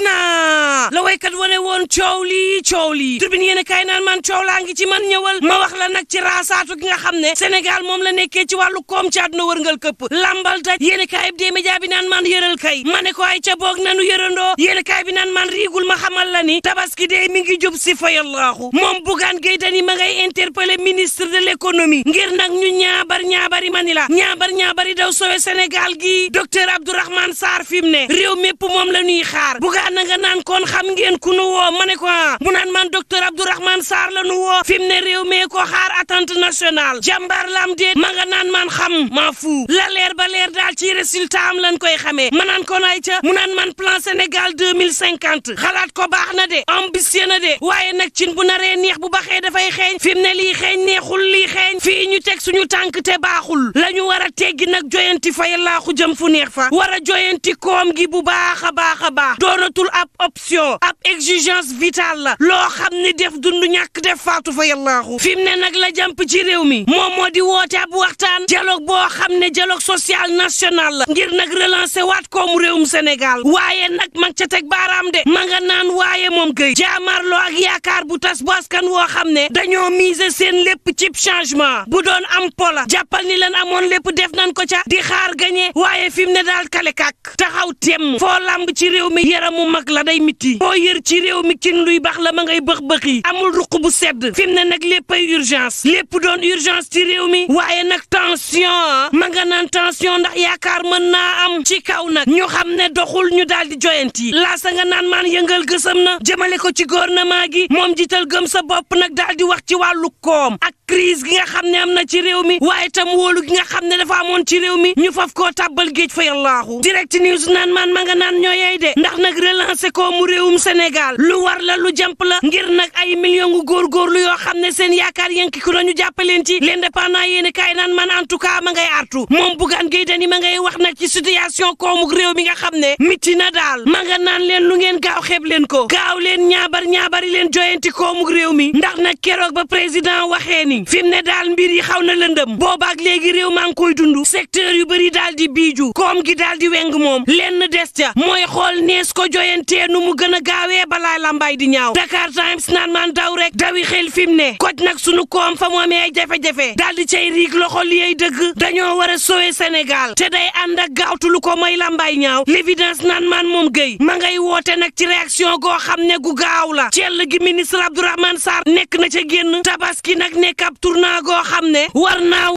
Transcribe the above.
na la waykat wane woon coow li Tribune yéen kay naan man coow laa ngi ci man ñëwal ma wax la nag ci raasaatu gi nga xam ne Sénégal moom la nekkee ci wàllu koom ci àdduna wërngal këpp lambal daj yéen kay bi média bi naan man yëral kay ma ne ko ay ca boog nanu yërandoo yéen kay bi naan man riigul ma xamal la ni tabaski day mi ngi jub si fayallaahu moom Bougane Gueye Dany ma ngay interpeller ministre de l'économie ngir nag ñu ñaabari mani la ñaabari daw sowe Sénégal gi docteur Abdourahmane Sarr fi mu ne réew mépp moom la ñuy xaar Bougane na nga naan kon xam ngeen ku nu woo ma ne ko mu naan man docteur Abdourahmane Sarr la nu woo fi mu ne réew mee ko xaar attente nationale jàmbaar lam déet ma nga naan man xam maa fu la leer ba leer daal ci résultat am lañ koy xamee ma naan kon ay ca mu naan man plan Sénégal 2050 xalaat ko baax na de ambitieux na de waaye nag cin bu naree neex bu baxee dafay xeeñ fi mu ne lii xeeñ neexul lii xeeñ fii ñu teg suñu tànk te baaxul la ñu war a teggi nag joyanti fa yallaaxu jëm fu neex fa war a joyanti koom gi bu baax a baax doonatul ab option ab exigence vitale la loo xam ne def dund ñàkk def faatu fa yallaaxu fi mu ne nag la jàmp ci réew mi moom moo di woote ab waxtaan dialogue boo xam ne dialogue social national la ngir nag relancer waat koomu réewum Sénégal waaye nag mag ca teg baaraam de ma nga naan waaye moom gëy jaamarloo ak yaakaar bu tas bu askan woo xam ne dañoo miser seen lépp cib changement bu doon am pola jàppal ni lan amoon lépp def nañ ko ca di xaar gañe waaye fi mu ne daal kale kàkk taxaw temm foo lamb ci réew mi yaramu mag la day miti foo yër ci réew mi cin luy baax la ma ngay bëx yi amul ruq bu sedd fi mu ne nag léppay urgence lépp doon urgence ci réew mi waaye nag tension ma nga naan tension ndax yaakaar mën naa am ci kaw nag ñu xam ne doxul ñu daal di joyanti laasa nga naan maan yëngal gësam na jëmale ko ci gouvernement gi moom jiital gëm sa bopp nag daal di wax ci wàllu koom ak crise gi nga xam ne am na ci réew mi waaye tam wóolu gi nga xam ne dafa amoon ci réew mi ñu faf koo tàbbal géej fa yallaahu direct news naan man ma nga naan ñoo yey de ndax nag relancer ko mu réewum Sénégal lu war la lu jàmp la ngir nag ay million gu góorgóorlu yoo xam ne seen yaakaar yanki ku nañu jàppaleen ci l'indépendant yéeni kaay naan man en tout cas ma ngay artu moom Bougane Gueye Dany ma ngay wax nag ci situation koomu réew mi nga xam ne miti na daal ma nga naan leen lu ngeen gaaw xeeb leen ko gaaw leen ñaabari leen joyanti koomu réew mi ndax nag keroog ba président waxee ni fi mu ne daal mbir yi xaw na lëndëm boobaak léegi réew maa ngi koy dund secteur yu bëri daal di biiju koom gi daal di weng moom lenn des ca mooy xool nees ko joyantee nu mu gën a gaawee balaa lambaay di ñaaw Dakar Times naan man daw rek dawi xel fi mu ne koj nag sunu koom fa mu amee ay jafe-jafe daal di cay riig loxo liyey dëgg dañoo war a sowe Sénégal te day ànd ak gaawtu lu ko mooy lambaay ñaaw l'évidence naan man moom gëy ma ngay woote nag ci réaction goo xam ne gu gaaw la cell gi ministre Abdourahmane Sarr nekk na ca génn tabaski nag nekk ab tournant goo xam ne war naa